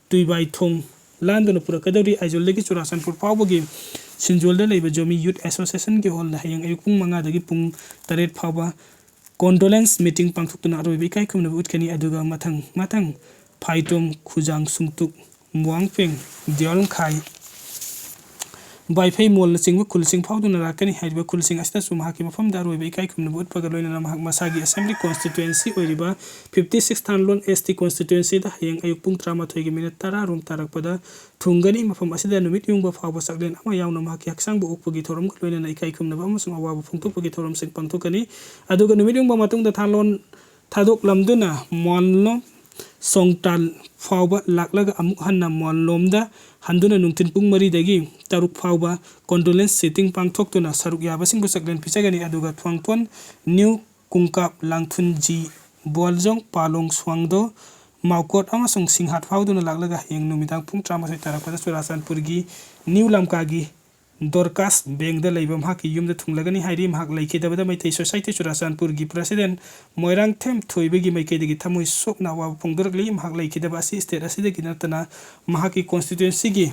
ꯇꯨꯏꯕꯥꯏ ꯊꯣꯡ ꯂꯥꯟꯗꯨꯅ ꯄꯨꯔꯛꯀꯗꯧꯔꯤ꯫ ꯑꯥꯏꯖꯣꯜꯗꯒꯤ ꯆꯨꯔꯥꯆꯥꯟꯄꯨꯔ ꯐꯥꯎꯕꯒꯤ ꯁꯤꯟꯖꯣꯜꯗ ꯂꯩꯕ ꯖꯣꯃꯤ ꯌꯨꯠ ꯑꯦꯁꯣꯁꯤꯌꯦꯁꯟꯒꯤ ꯍꯣꯜꯗ ꯍꯌꯦꯡ ꯑꯌꯨꯛ ꯄꯨꯡ ꯃꯉꯥꯗꯒꯤ ꯄꯨꯡ ꯇꯔꯦꯠ ꯐꯥꯎꯕ ꯀꯣꯟꯗꯣꯂꯦꯟꯁ ꯃꯤꯇꯤꯡ ꯄꯥꯡꯊꯣꯛꯇꯨꯅ ꯑꯔꯣꯏꯕ ꯏꯀꯥꯏ ꯈꯨꯝꯅꯕ ꯎꯠꯀꯅꯤ꯫ ꯑꯗꯨꯒ ꯃꯊꯪ ꯃꯊꯪ ꯐꯥꯏꯇꯣꯝ, ꯈꯨꯖꯥꯡ ꯁꯨꯡꯇꯨꯛ, ꯃꯨꯋꯥꯡꯐꯦꯡ, ꯗꯤꯌꯣꯜꯈꯥꯏ, ꯕꯥꯏꯐꯩ ꯃꯣꯜꯅꯆꯤꯡꯕ ꯈꯨꯜꯁꯤꯡ ꯐꯥꯎꯗꯨꯅ ꯂꯥꯛꯀꯅꯤ꯫ ꯍꯥꯏꯔꯤꯕ ꯈꯨꯜꯁꯤꯡ ꯑꯁꯤꯗꯁꯨ ꯃꯍꯥꯛꯀꯤ ꯃꯐꯝꯗ ꯑꯔꯣꯏꯕ ꯏꯀꯥꯏ ꯈꯨꯝꯅꯕ ꯎꯠꯄꯒ ꯂꯣꯏꯅꯅ ꯃꯍꯥꯛ ꯃꯁꯥꯒꯤ ꯑꯦꯁꯦꯝꯕ꯭ꯂꯤ ꯀꯣꯟꯁꯇꯤꯇ꯭ꯋꯦꯟꯁꯤ ꯑꯣꯏꯔꯤꯕ fifty six ꯊꯥꯟꯂꯣꯟ S T ꯀꯣꯟꯁꯇꯤꯇ꯭ꯋꯦꯟꯁꯤꯗ ꯍꯌꯦꯡ ꯑꯌꯨꯛ ꯄꯨꯡ ꯇꯔꯥꯃꯥꯊꯣꯏꯒꯤ ꯃꯤꯅꯠ ꯇꯔꯥ ꯔꯣꯝ ꯇꯥꯔꯛꯄꯗ ꯊꯨꯡꯒꯅꯤ꯫ ꯃꯐꯝ ꯑꯁꯤꯗ ꯅꯨꯃꯤꯠ ꯌꯨꯡꯕ ꯐꯥꯎꯕ ꯆꯥꯛꯂꯦꯟ ꯑꯃ ꯌꯥꯎꯅ ꯃꯍꯥꯛꯀꯤ ꯍꯛꯆꯥꯡꯕꯨ ꯑꯣꯛꯄꯒꯤ ꯊꯧꯔꯝꯒ ꯂꯣꯏꯅꯅ ꯏꯀꯥꯏ ꯈꯨꯝꯅꯕ ꯑꯃꯁꯨꯡ ꯑꯋꯥꯕ ꯐꯣꯡꯗꯣꯛꯄꯒꯤ ꯊꯧꯔꯝꯁꯤꯡ ꯄꯥꯡꯊꯣꯛꯀꯅꯤ꯫ ꯑꯗꯨꯒ ꯅꯨꯃꯤꯠ ꯌꯨꯡꯕ ꯃꯇꯨꯡꯗ ꯊꯥꯂꯣꯟ ꯊꯥꯗꯣꯛꯂꯝꯗꯨꯅ ꯃꯣꯟꯂꯣꯝ ꯁꯣꯡꯇꯥꯜ ꯐꯥꯎꯕ ꯂꯥꯛꯂꯒ ꯑꯃꯨꯛ ꯍꯟꯅ ꯃꯣꯟꯂꯣꯝꯗ ꯍꯟꯗꯨꯅ ꯅꯨꯡꯊꯤꯜ ꯄꯨꯡ ꯃꯔꯤꯗꯒꯤ ꯇꯔꯨꯛ ꯐꯥꯎꯕ ꯀꯣꯟꯗꯣꯂꯦꯟꯁ ꯁꯤꯇꯤꯡ ꯄꯥꯡꯊꯣꯛꯇꯨꯅ ꯁꯔꯨꯛ ꯌꯥꯕꯁꯤꯡꯕꯨ ꯆꯥꯛꯂꯦꯟ ꯄꯤꯖꯒꯅꯤ꯫ ꯑꯗꯨꯒ ꯊ꯭ꯋꯥꯡꯊꯣꯟ ꯅ꯭ꯌꯨ ꯀꯨꯡꯀꯥꯞ, ꯂꯥꯡꯊꯨꯟ ꯖꯤ, ꯕꯣꯜꯖꯣꯡ, ꯄꯥꯂꯣꯡ, ꯁ꯭ꯋꯥꯡꯗꯣ, ꯃꯥꯎꯀꯣꯠ ꯑꯃꯁꯨꯡ ꯁꯤꯡꯍꯥꯠ ꯐꯥꯎꯗꯨꯅ ꯂꯥꯛꯂꯒ ꯍꯌꯦꯡ ꯅꯨꯃꯤꯗꯥꯡ ꯄꯨꯡ ꯇꯔꯥꯃꯥꯊꯣꯏ ꯇꯥꯔꯛꯄꯗ ꯆꯨꯔꯥꯆꯥꯟꯄꯨꯔꯒꯤ ꯅ꯭ꯌꯨ ꯂꯝꯀꯥꯒꯤ ꯗꯣꯔꯀꯥꯁ ꯕꯦꯡꯗ ꯂꯩꯕ ꯃꯍꯥꯛꯀꯤ ꯌꯨꯝꯗ ꯊꯨꯡꯂꯒꯅꯤ ꯍꯥꯏꯔꯤ꯫ ꯃꯍꯥꯛ ꯂꯩꯈꯤꯗꯕꯗ ꯃꯩꯇꯩ ꯁꯣꯁꯥꯏꯇꯤ ꯆꯨꯔꯥꯆꯥꯟꯄꯨꯔꯒꯤ ꯄ꯭ꯔꯁꯤꯗꯦꯟ ꯃꯣꯏꯔꯥꯡꯊꯦꯝ ꯊꯣꯏꯕꯒꯤ ꯃꯥꯏꯀꯩꯗꯒꯤ ꯊꯃꯣꯏ ꯁꯣꯛꯅ ꯑꯋꯥꯕ ꯐꯣꯡꯗꯣꯔꯛꯂꯤ꯫ ꯃꯍꯥꯛ ꯂꯩꯈꯤꯗꯕ ꯑꯁꯤ ꯁ꯭ꯇꯦꯠ ꯑꯁꯤꯗꯒꯤ ꯅꯠꯇꯅ ꯃꯍꯥꯛꯀꯤ ꯀꯣꯟꯁꯇꯤꯇ꯭ꯋꯦꯟꯁꯤꯒꯤ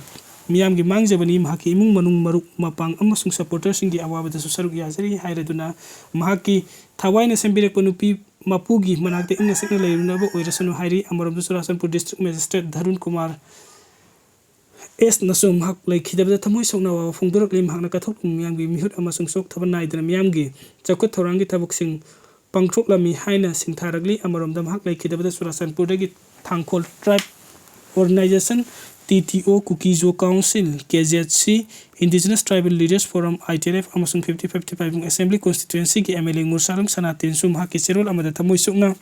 ꯃꯤꯌꯥꯝꯒꯤ ꯃꯥꯡꯖꯕꯅꯤ꯫ ꯃꯍꯥꯛꯀꯤ ꯏꯃꯨꯡ ꯃꯅꯨꯡ, ꯃꯔꯨꯞ ꯃꯄꯥꯡ ꯑꯃꯁꯨꯡ ꯁꯄꯣꯔꯇꯔꯁꯤꯡꯒꯤ ꯑꯋꯥꯕꯗꯁꯨ ꯁꯔꯨꯛ ꯌꯥꯖꯔꯤ ꯍꯥꯏꯔꯗꯨꯅ ꯃꯍꯥꯛꯀꯤ ꯊꯋꯥꯏꯅ ꯁꯦꯝꯕꯤꯔꯛꯄ ꯅꯨꯄꯤ ꯃꯄꯨꯒꯤ ꯃꯅꯥꯛꯇ ꯏꯪꯅ ꯆꯤꯛꯅ ꯂꯩꯔꯨꯅꯕ ꯑꯣꯏꯔꯁꯅꯨ ꯍꯥꯏꯔꯤ꯫ ꯑꯃꯔꯣꯝꯗ ꯆꯨꯔꯥꯆꯥꯟꯄꯨꯔ ꯗꯤꯁꯇ꯭ꯔꯤꯛ ꯃꯦꯖꯤꯁꯇ꯭ꯔꯦꯠ ꯙꯔꯨꯟ ꯀꯨꯃꯥꯔ ꯑꯦꯁꯅꯁꯨ ꯃꯍꯥꯛ ꯂꯩꯈꯤꯗꯕꯗ ꯊꯃꯣꯏ ꯁꯣꯛꯅ ꯑꯋꯥꯕ ꯐꯣꯡꯗꯣꯔꯛꯂꯤ꯫ ꯃꯍꯥꯛꯅ ꯀꯠꯊꯣꯛꯂꯤꯕ ꯃꯤꯌꯥꯝꯒꯤ ꯃꯤꯍꯨꯠ ꯑꯃꯁꯨꯡ ꯆꯣꯛꯊꯕ ꯅꯥꯏꯗꯅ ꯃꯤꯌꯥꯝꯒꯤ ꯆꯥꯎꯈꯠ ꯊꯧꯔꯥꯡꯒꯤ ꯊꯕꯛꯁꯤꯡ ꯄꯥꯡꯊꯣꯛꯂꯝꯃꯤ ꯍꯥꯏꯅ ꯁꯤꯡꯊꯥꯔꯛꯂꯤ꯫ ꯑꯃꯔꯣꯝꯗ ꯃꯍꯥꯛ ꯂꯩꯈꯤꯗꯕꯗ ꯆꯨꯔꯥꯆꯥꯟꯄꯨꯔꯗꯒꯤ Thangkhol tribe organization, T T O, Kukizo council, K Z C, indigenous tribal leaders forum, I T L F, ꯑꯃꯁꯨꯡ ꯐꯤꯐꯇꯤ ꯐꯤꯐꯇꯤ ꯐꯥꯏꯚ ꯑꯦꯁꯦꯝꯕ꯭ꯂꯤ ꯀꯣꯟꯁꯇꯤꯇ꯭ꯋꯦꯟꯁꯤꯒꯤ ꯑꯦꯝ ꯑꯦꯜ ꯑꯦ ꯉꯨꯔꯁꯥꯂꯪ ꯁꯅꯥꯇꯦꯟꯁꯨ ꯃꯍꯥꯛꯀꯤ ꯆꯦꯔꯣꯜ ꯑꯃꯗ ꯊꯃꯣꯏ ꯁꯣꯛꯅ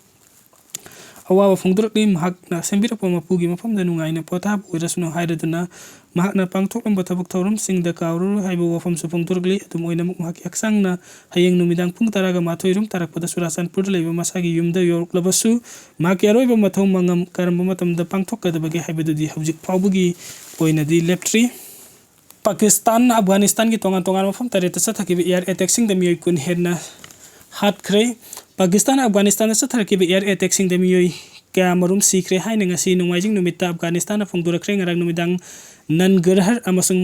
ꯑꯋꯥꯕ ꯐꯣꯡꯗꯣꯔꯛꯂꯤ꯫ ꯃꯍꯥꯛꯅ ꯁꯦꯝꯕꯤꯔꯛꯄ ꯃꯄꯨꯒꯤ ꯃꯐꯝꯗ ꯅꯨꯡꯉꯥꯏꯅ ꯄꯣꯊꯥꯕ ꯑꯣꯏꯔꯁꯅꯨ ꯍꯥꯏꯔꯗꯨꯅ ꯃꯍꯥꯛꯅ ꯄꯥꯡꯊꯣꯛꯂꯝꯕ ꯊꯕꯛ ꯊꯧꯔꯝꯁꯤꯡꯗ ꯀꯥꯎꯔꯔꯣꯏ ꯍꯥꯏꯕ ꯋꯥꯐꯝꯁꯨ ꯐꯣꯡꯗꯣꯔꯛꯂꯤ꯫ ꯑꯗꯨꯝ ꯑꯣꯏꯅꯃꯛ, ꯃꯍꯥꯛꯀꯤ ꯍꯛꯆꯥꯡꯅ ꯍꯌꯦꯡ ꯅꯨꯃꯤꯗꯥꯡ ꯄꯨꯡ ꯇꯔꯥꯒ ꯃꯥꯊꯣꯏ ꯔꯨꯝ ꯇꯥꯔꯛꯄꯗ ꯆꯨꯔꯥꯆꯥꯟꯄꯨꯔꯗ ꯂꯩꯕ ꯃꯁꯥꯒꯤ ꯌꯨꯝꯗ ꯌꯧꯔꯛꯂꯕꯁꯨ, ꯃꯍꯥꯛꯀꯤ ꯑꯔꯣꯏꯕ ꯃꯊꯧ ꯃꯉꯝ ꯀꯔꯝꯕ ꯃꯇꯝꯗ ꯄꯥꯡꯊꯣꯛꯀꯗꯕꯒꯦ ꯍꯥꯏꯕꯗꯨꯗꯤ ꯍꯧꯖꯤꯛ ꯐꯥꯎꯕꯒꯤ ꯑꯣꯏꯅꯗꯤ ꯂꯦꯞꯇ꯭ꯔꯤ꯫ ꯄꯥꯀꯤꯁꯇꯥꯟꯅ ꯑꯐꯒꯥꯅꯤꯁꯇꯥꯟꯒꯤ ꯇꯣꯉꯥꯟ ꯇꯣꯉꯥꯟꯕ ꯃꯐꯝ ꯇꯔꯦꯠꯇ ꯆꯠꯊꯈꯤꯕ ꯑꯦꯌꯔ ꯑꯦꯇꯦꯛꯁꯤꯡꯗ ꯃꯤꯑꯣꯏ ꯀꯨꯟ ꯍꯦꯟꯅ ꯍꯥꯠꯈ꯭ꯔꯦ꯫ ꯄꯥꯀꯤꯁꯇꯥꯟꯅ ꯑꯐꯒꯥꯅꯤꯁꯇꯥꯟꯗ ꯆꯠꯊꯔꯛꯈꯤꯕ ꯑꯦꯌꯔ ꯑꯦꯇꯦꯛꯁꯤꯡꯗ ꯃꯤꯑꯣꯏ ꯀꯌꯥꯃꯔꯨꯝ ꯁꯤꯈ꯭ꯔꯦ ꯍꯥꯏꯅ ꯉꯁꯤ ꯅꯣꯡꯃꯥꯏꯖꯤꯡ ꯅꯨꯃꯤꯠꯇ ꯑꯐꯒꯥꯅꯤꯁꯇꯥꯟꯅ ꯐꯣꯡꯗꯣꯔꯛꯈ꯭ꯔꯦ꯫ ꯉꯔꯥꯡ ꯅꯨꯃꯤꯗꯥꯡ ꯅꯟꯒꯔꯍꯔ ꯑꯃꯁꯨꯡ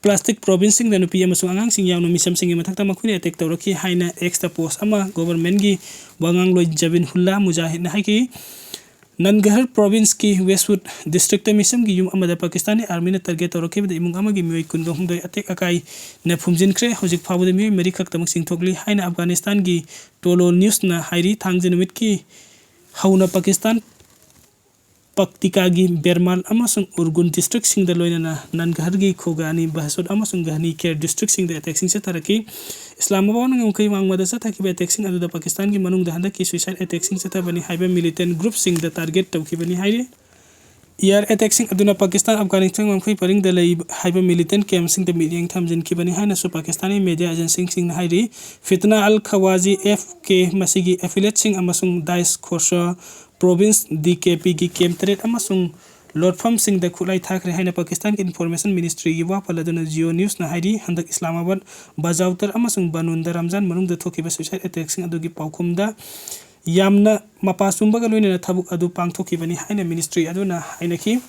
ꯄ꯭ꯂꯥꯁꯇꯤꯛ ꯄ꯭ꯔꯣꯚꯤꯟꯁꯁꯤꯡꯗ ꯅꯨꯄꯤ ꯑꯃꯁꯨꯡ ꯑꯉꯥꯡꯁꯤꯡ ꯌꯥꯎꯅ ꯃꯤꯆꯝꯁꯤꯡꯒꯤ ꯃꯊꯛꯇ ꯃꯈꯣꯏꯅ ꯑꯦꯇꯦꯛ ꯇꯧꯔꯛꯈꯤ ꯍꯥꯏꯅ ꯑꯦꯛꯁꯇ ꯄꯣꯁ ꯑꯃ ꯒꯣꯚꯔꯟꯃꯦꯟꯠꯀꯤ ꯋꯥꯉꯥꯡꯂꯣꯏ ꯖꯕꯤꯟꯍꯨꯜꯂꯥ ꯃꯨꯖꯥꯍꯤꯗꯅ ꯍꯥꯏꯈꯤ꯫ ꯅꯟꯒꯔꯍꯔ ꯄ꯭ꯔꯣꯚꯤꯟꯁꯀꯤ ꯋꯦꯁꯋꯨꯗ ꯗꯤꯁꯇ꯭ꯔꯤꯛꯇ ꯃꯤꯆꯝꯒꯤ ꯌꯨꯝ ꯑꯃꯗ ꯄꯥꯀꯤꯁꯇꯥꯟꯒꯤ ꯑꯥꯔꯃꯤꯅ ꯇꯥꯔꯒꯦꯠ ꯇꯧꯔꯛꯈꯤꯕꯗ ꯏꯃꯨꯡ ꯑꯃꯒꯤ ꯃꯤꯑꯣꯏ ꯀꯨꯟꯒ ꯍꯨꯝꯗꯣꯏ ꯑꯇꯦꯛ ꯑꯀꯥꯏꯅ ꯐꯨꯝꯖꯤꯟꯈ꯭ꯔꯦ꯫ ꯍꯧꯖꯤꯛ ꯐꯥꯎꯕꯗ ꯃꯤꯑꯣꯏ ꯃꯔꯤ ꯈꯛꯇꯃꯛ ꯆꯤꯡꯊꯣꯛꯂꯤ ꯍꯥꯏꯅ ꯑꯐꯒꯥꯅꯤꯁꯇꯥꯟꯒꯤ ꯇꯣꯂꯣ ꯅ꯭ꯌꯨꯁꯅ ꯍꯥꯏꯔꯤ꯫ ꯊꯥꯡꯖ ꯅꯨꯃꯤꯠꯀꯤ ꯍꯧꯅ ꯄꯥꯀꯤꯁꯇꯥꯟ ꯄꯛꯇꯤꯀꯥꯒꯤ ꯕꯦꯔꯃꯥꯜ ꯑꯃꯁꯨꯡ ꯎꯔꯒꯨꯟ ꯗꯤꯁꯇ꯭ꯔꯤꯛꯁꯤꯡꯗ ꯂꯣꯏꯅꯅ ꯅꯟꯒꯔꯍꯔꯒꯤ ꯈꯣꯒꯥꯅꯤ, ꯕꯍꯁꯨꯠ ꯑꯃꯁꯨꯡ ꯒꯍꯅꯤ ꯈꯦꯔ ꯗꯤꯁꯇ꯭ꯔꯤꯛꯁꯤꯡꯗ ꯑꯦꯇꯦꯛꯁꯤꯡ ꯆꯠꯊꯔꯛꯈꯤ꯫ ꯏꯁꯂꯥꯃꯥꯕꯥꯗꯅ ꯉꯝꯈꯩ ꯋꯥꯡꯃꯗ ꯆꯠꯊꯈꯤꯕ ꯑꯦꯇꯦꯛꯁꯤꯡ ꯑꯗꯨꯗ ꯄꯥꯀꯤꯁꯇꯥꯟꯒꯤ ꯃꯅꯨꯡꯗ ꯍꯟꯗꯛꯀꯤ ꯁꯨꯏꯁꯥꯏꯗ ꯑꯦꯇꯦꯛꯁꯤꯡ ꯆꯠꯊꯕꯅꯤ ꯍꯥꯏꯕ ꯃꯤꯂꯤꯇꯦꯟꯠ ꯒ꯭ꯔꯨꯞꯁꯤꯡꯗ ꯇꯥꯔꯒꯦꯠ ꯇꯧꯈꯤꯕꯅꯤ ꯍꯥꯏꯔꯤ꯫ Air attackꯁꯤꯡ ꯑꯗꯨꯅ ꯄꯥꯀꯤꯁꯇꯥꯟ, ꯑꯐꯒꯥꯅꯤꯁꯇꯥꯟ ꯉꯝꯈꯩ ꯄꯔꯤꯡꯗ ꯂꯩꯕ ꯍꯥꯏꯕ militant campꯁꯤꯡꯗ ꯃꯤꯠꯌꯦꯡ ꯊꯝꯖꯤꯟꯈꯤꯕꯅꯤ ꯍꯥꯏꯅꯁꯨ ꯄꯥꯀꯤꯁꯇꯥꯟꯒꯤ media agencyꯁꯤꯡꯅ ꯍꯥꯏꯔꯤ꯫ ꯐꯤꯇꯅꯥ ꯑꯜ ꯈꯋꯥꯖꯤ, F K, ꯃꯁꯤꯒꯤ affiliateꯁꯤꯡ ꯑꯃꯁꯨꯡ dice chorus province, D K Pꯒꯤ camp ꯇꯔꯦꯠ ꯑꯃꯁꯨꯡ ꯂꯣꯠꯐꯝꯁꯤꯡꯗ ꯈꯨꯠꯂꯥꯏ ꯊꯥꯈ꯭ꯔꯦ ꯍꯥꯏꯅ ꯄꯥꯀꯤꯁꯇꯥꯟꯒꯤ information ministryꯒꯤ ꯋꯥ ꯄꯜꯂꯗꯨꯅ Jio Newsꯅ ꯍꯥꯏꯔꯤ꯫ ꯍꯟꯗꯛ ꯏꯁꯂꯥꯃꯥꯕꯥꯗ, ꯕꯖꯥꯎꯇꯔ ꯑꯃꯁꯨꯡ ꯕꯅꯨꯟꯗ ꯔꯝꯖꯥꯟ ꯃꯅꯨꯡꯗ ꯊꯣꯛꯈꯤꯕ suicide attackꯁꯤꯡ ꯑꯗꯨꯒꯤ ꯄꯥꯎꯈꯨꯝꯗ ꯌꯥꯝꯅ ꯃꯄꯥ ꯆꯨꯝꯕꯒ ꯂꯣꯏꯅꯅ ꯊꯕꯛ ꯑꯗꯨ ꯄꯥꯡꯊꯣꯛꯈꯤꯕꯅꯤ ꯍꯥꯏꯅ ministry ꯑꯗꯨꯅ ꯍꯥꯏꯅꯈꯤ꯫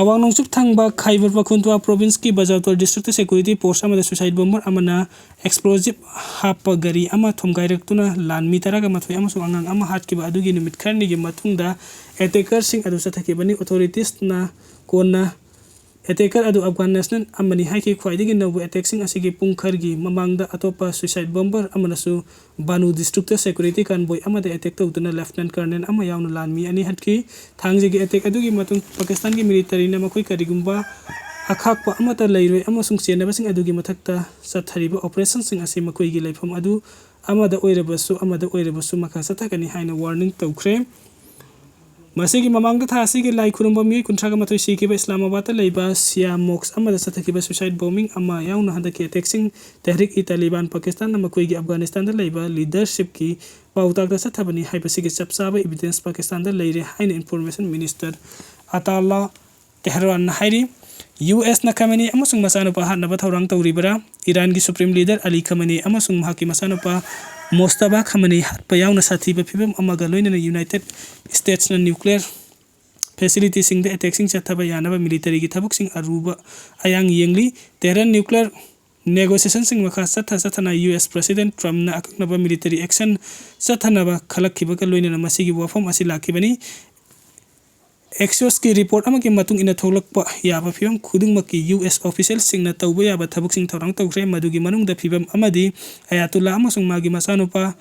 ꯑꯋꯥꯡ ꯅꯣꯡꯆꯨꯞ ꯊꯪꯕ ꯈꯥꯏꯕꯔ ꯄꯈꯨꯟꯇ꯭ꯋꯥ provinceꯀꯤ ꯕꯖꯥꯎꯇꯔ districtꯇ security post ꯑꯃꯗ suicide bomber ꯑꯃꯅ explosive ꯍꯥꯞꯄ ꯒꯥꯔꯤ ꯑꯃ ꯊꯣꯝꯒꯥꯏꯔꯛꯇꯨꯅ ꯂꯥꯟꯃꯤ ꯇꯔꯥꯒ ꯃꯥꯊꯣꯏ ꯑꯃꯁꯨꯡ ꯑꯉꯥꯡ ꯑꯃ ꯍꯥꯠꯈꯤꯕ ꯑꯗꯨꯒꯤ ꯅꯨꯃꯤꯠ ꯈꯔꯅꯤꯒꯤ ꯃꯇꯨꯡꯗ attackerꯁꯤꯡ ꯑꯗꯨ ꯆꯠꯊꯈꯤꯕꯅꯤ꯫ Authoritiesꯅ ꯀꯣꯟꯅ attacker ꯑꯗꯨ Afghan national ꯑꯃꯅꯤ ꯍꯥꯏꯈꯤ꯫ ꯈ꯭ꯋꯥꯏꯗꯒꯤ ꯅꯧꯕ attackꯁꯤꯡ ꯑꯁꯤꯒꯤ ꯄꯨꯡ ꯈꯔꯒꯤ ꯃꯃꯥꯡꯗ ꯑꯇꯣꯞꯄ suicide bomber ꯑꯃꯅꯁꯨ Banu districtꯇ security convoy ꯑꯃꯗ attack ꯇꯧꯗꯨꯅ lieutenant colonel ꯑꯃ ꯌꯥꯎꯅ ꯂꯥꯟꯃꯤ ꯑꯅꯤ ꯍꯥꯠꯈꯤ꯫ ꯊꯥꯡꯖꯒꯤ attack ꯑꯗꯨꯒꯤ ꯃꯇꯨꯡ ꯄꯥꯀꯤꯁꯇꯥꯟꯒꯤ militaryꯅ ꯃꯈꯣꯏ ꯀꯔꯤꯒꯨꯝꯕ ꯑꯈꯥꯛꯄ ꯑꯃꯠꯇ ꯂꯩꯔꯣꯏ ꯑꯃꯁꯨꯡ ꯆꯦꯟꯅꯕꯁꯤꯡ ꯑꯗꯨꯒꯤ ꯃꯊꯛꯇ ꯆꯠꯊꯔꯤꯕ operationꯁꯤꯡ ꯑꯁꯤ ꯃꯈꯣꯏꯒꯤ ꯂꯩꯐꯝ ꯑꯗꯨ ꯑꯃꯗ ꯑꯣꯏꯔꯕꯁꯨ ꯑꯃꯗ ꯑꯣꯏꯔꯕꯁꯨ ꯃꯈꯥ ꯆꯠꯊꯒꯅꯤ ꯍꯥꯏꯅ warning ꯇꯧꯈ꯭ꯔꯦ꯫ ꯃꯁꯤꯒꯤ ꯃꯃꯥꯡꯗ ꯊꯥ ꯑꯁꯤꯒꯤ ꯂꯥꯏ ꯈꯨꯔꯨꯝꯕ ꯃꯤꯑꯣꯏ ꯀꯨꯟꯊ꯭ꯔꯥꯒ ꯃꯥꯊꯣꯏ ꯁꯤꯈꯤꯕ ꯏꯁꯂꯥꯃꯥꯕꯥꯗꯇ ꯂꯩꯕ ꯁꯤꯌꯥ mosque ꯑꯃꯗ ꯆꯠꯊꯈꯤꯕ suicide bombing ꯑꯃ ꯌꯥꯎꯅ ꯍꯟꯗꯛꯀꯤ attackꯁꯤꯡ Tehrik-e-Taliban Pakistanꯅ ꯃꯈꯣꯏꯒꯤ ꯑꯐꯒꯥꯅꯤꯁꯇꯥꯟꯗ ꯂꯩꯕ leadershipꯀꯤ ꯄꯥꯎꯇꯥꯛꯇ ꯆꯠꯊꯕꯅꯤ ꯍꯥꯏꯕꯁꯤꯒꯤ ꯆꯞ ꯆꯥꯕ evidence ꯄꯥꯀꯤꯁꯇꯥꯟꯗ ꯂꯩꯔꯦ ꯍꯥꯏꯅ information minister ꯑꯇꯥꯂꯥ ꯇꯦꯍꯔꯥꯟꯅ ꯍꯥꯏꯔꯤ꯫ ꯌꯨ ꯑꯦꯁꯅ ꯈꯃꯦꯅꯤ ꯑꯃꯁꯨꯡ ꯃꯆꯥꯅꯨꯄꯥ ꯍꯥꯠꯅꯕ ꯊꯧꯔꯥꯡ ꯇꯧꯔꯤꯕꯔꯥ? ꯏꯔꯥꯟꯒꯤ supreme leader ꯑꯂꯤ ꯈꯃꯦꯅꯤ ꯑꯃꯁꯨꯡ ꯃꯍꯥꯛꯀꯤ ꯃꯆꯥꯅꯨꯄꯥ ꯃꯣꯁꯇꯕꯥ ꯈꯃꯦꯅꯤ ꯍꯥꯠꯄ ꯌꯥꯎꯅ ꯁꯥꯊꯤꯕ ꯐꯤꯚꯝ ꯑꯃꯒ ꯂꯣꯏꯅꯅ United Statesꯅ nuclear facilityꯁꯤꯡꯗ attackꯁꯤꯡ ꯆꯠꯊꯕ ꯌꯥꯅꯕ militaryꯒꯤ ꯊꯕꯛꯁꯤꯡ ꯑꯔꯨꯕ ꯑꯌꯥꯡ ꯌꯦꯡꯂꯤ꯫ Tehran nuclear negotiationꯁꯤꯡ ꯃꯈꯥ ꯆꯠꯊ ꯆꯠꯊꯅ ꯌꯨ ꯑꯦꯁ President Trumpꯅ ꯑꯀꯛꯅꯕ military action ꯆꯠꯊꯅꯕ ꯈꯜꯂꯛꯈꯤꯕꯒ ꯂꯣꯏꯅꯅ ꯃꯁꯤꯒꯤ ꯋꯥꯐꯝ ꯑꯁꯤ ꯂꯥꯛꯈꯤꯕꯅꯤ꯫ Axiosꯀꯤ report ꯑꯃꯒꯤ ꯃꯇꯨꯡ ꯏꯟꯅ ꯊꯣꯛꯂꯛꯄ ꯌꯥꯕ ꯐꯤꯚꯝ ꯈꯨꯗꯤꯡꯃꯛꯀꯤ ꯌꯨ ꯑꯦꯁ officialꯁꯤꯡꯅ ꯇꯧꯕ ꯌꯥꯕ ꯊꯕꯛꯁꯤꯡ ꯊꯧꯔꯥꯡ ꯇꯧꯈ꯭ꯔꯦ, ꯃꯗꯨꯒꯤ ꯃꯅꯨꯡꯗ ꯐꯤꯚꯝ ꯑꯃꯗꯤ ꯑꯌꯥꯇꯨꯜꯂꯥ ꯑꯃꯁꯨꯡ ꯃꯥꯒꯤ ꯃꯆꯥꯅꯨꯄꯥ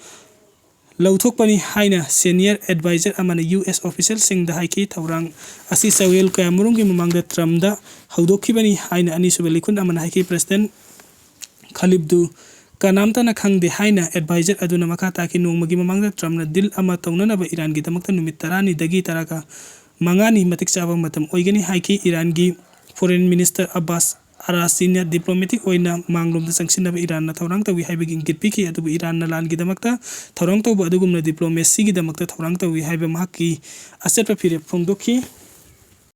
ꯂꯧꯊꯣꯛꯄꯅꯤ ꯍꯥꯏꯅ senior advisor ꯑꯃꯅ ꯌꯨ ꯑꯦꯁ officialꯁꯤꯡꯗ ꯍꯥꯏꯈꯤ꯫ ꯊꯧꯔꯥꯡ ꯑꯁꯤ ꯆꯌꯣꯜ ꯀꯌꯥꯃꯔꯨꯝꯒꯤ ꯃꯃꯥꯡꯗ Trumpꯗ ꯍꯧꯗꯣꯛꯈꯤꯕꯅꯤ ꯍꯥꯏꯅ ꯑꯅꯤꯁꯨꯕ ꯂꯤꯈꯨꯟ ꯑꯃꯅ ꯍꯥꯏꯈꯤ꯫ President ꯈꯂꯤꯞꯗꯨ ꯀꯅꯥꯝꯇꯅ ꯈꯪꯗꯦ ꯍꯥꯏꯅ advisor ꯑꯗꯨꯅ ꯃꯈꯥ ꯇꯥꯈꯤ꯫ ꯅꯣꯡꯃꯒꯤ ꯃꯃꯥꯡꯗ Trumpꯅ deal ꯑꯃ ꯇꯧꯅꯅꯕ ꯏꯔꯥꯟꯒꯤꯗꯃꯛꯇ ꯅꯨꯃꯤꯠ ꯇꯔꯥꯅꯤꯗꯒꯤ ꯇꯔꯥꯒ ꯃꯉꯥꯅꯤ ꯃꯇꯤꯛ ꯆꯥꯕ ꯃꯇꯝ ꯑꯣꯏꯒꯅꯤ ꯍꯥꯏꯈꯤ꯫ ꯏꯔꯥꯟꯒꯤ Foreign Minister ꯑꯕꯥꯁ ꯑꯔꯥꯁꯤꯅ diplomatic ꯑꯣꯏꯅ ꯃꯥꯡꯂꯣꯝꯗ ꯆꯪꯁꯤꯟꯅꯕ ꯏꯔꯥꯟꯅ ꯊꯧꯔꯥꯡ ꯇꯧꯏ ꯍꯥꯏꯕꯒꯤ ꯏꯪꯒꯤꯠ ꯄꯤꯈꯤ, ꯑꯗꯨꯕꯨ ꯏꯔꯥꯟꯅ ꯂꯥꯟꯒꯤꯗꯃꯛꯇ ꯊꯧꯔꯥꯡ ꯇꯧꯕ ꯑꯗꯨꯒꯨꯝꯅ diplomacyꯒꯤꯗꯃꯛꯇ ꯊꯧꯔꯥꯡ ꯇꯧꯏ ꯍꯥꯏꯕ ꯃꯍꯥꯛꯀꯤ ꯑꯆꯦꯠꯄ ꯐꯤꯔꯦꯞ ꯐꯣꯡꯗꯣꯛꯈꯤ꯫